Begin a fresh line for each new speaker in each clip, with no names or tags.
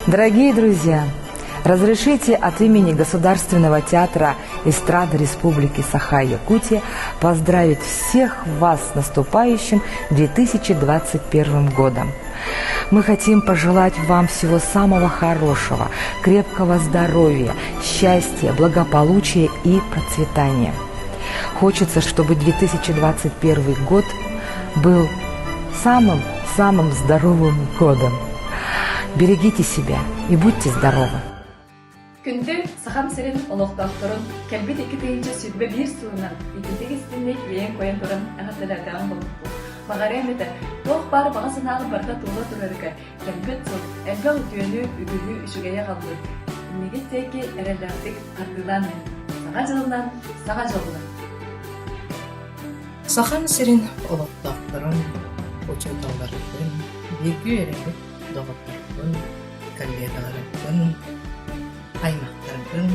Дорогие друзья, разрешите от имени Государственного театра эстрады Республики Саха-Якутия поздравить всех вас с наступающим 2021 годом. Мы хотим пожелать вам всего самого хорошего, крепкого здоровья, счастья, благополучия и процветания. Хочется, чтобы 2021 год был самым-самым здоровым годом. Берегите себя и будьте здоровы!
Күндү Сахам сирин олохтоохторун кэлбит 2021 сылынан итинник истинник иэйэн-куойан туран эҕэрдэлэрдэҕин буолбуппут. Баҕарыам этэ, туох баар баҕа санааҕыт барыта туола турарыгар кэлбит сыл элбэх үтүөнү, үгүһү, үчүгэйи аҕаллын. Иннигит диэки эрэллээхтик хардыылаан иһин. Саҥа дьылынан, саҥа дьолунан!
Сахам сирин олохтоохторун, учууталларбын, бииргэ үөрэммит доҕотторбун, коллегаларбын, аймахтарбын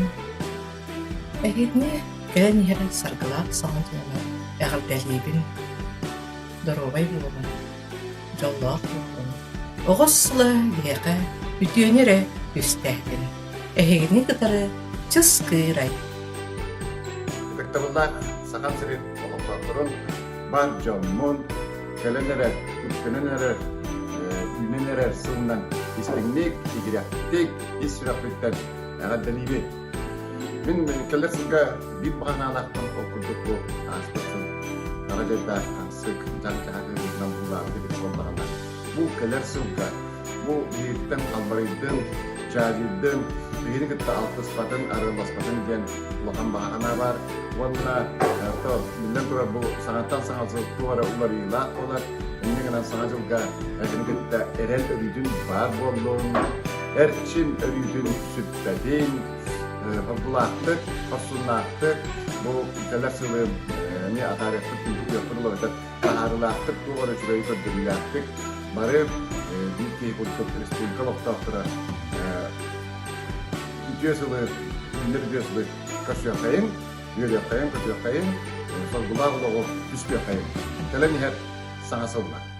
эһигини кэлэн иһэр саргылаах саҥа дьылынан эҕэрдэлиибин! Доруобай буолуҥ, дьоллоох буолуҥ! Оҕус сыла биһиэхэ үтүөнү эрэ түстээтин! Эһигини кытары чыс кыырай!
Ытыктабыллаах Сахам сирин олохтоохторун, бар дьоммун, кэлэн эрэр, үктэнэн эрэр, үүнэн эрэр сылынан истиҥник, игирэхтик, ис сүрэхпиттэн эҕэрдэлиибин. Мин кэлэр сылга биир баҕа санаалаахпын ол курдук бу ааспыт сыл хара дьайдаах хамсык дьаҥ-дьаһах ыарыытынан буулаабыт эбит буоллаҕына, бу кэлэр сылга бу биһигиттэн халбарыйдын, дьаадьыйдын, биһигини кытта алтыспатын, арыалласпатын диэн улахан баҕа санаа баар. Уонна то биллэн турар бу саҥаттан саҥа сыл туох эрэ уларыйыылаах буолар. Инньэ гынан саҥа дьылга эһигини кытта эрэл өрүүтүн баар буоллун, эрчим өрүүтүн сүппэтин, хоргулаахтык, хорсуннаахтык бу кэлэр сылы эмиэ атаарыахпыт, түмүктүөхпүт уларытар таһаарыылаахтык, туох эрэ үчүгэйи көрдөрүүлээхтик бары биир киһи курдук республика олохтоохторо үтүө сылы, үүнэр үтүө сылы көрсүөххэйиҥ, үөрүөххэйиҥ, көтүөххэйиҥ, соргулаах олоҕу түстүөххэйиҥ. Кэлэн иһэр саҥа сыллар.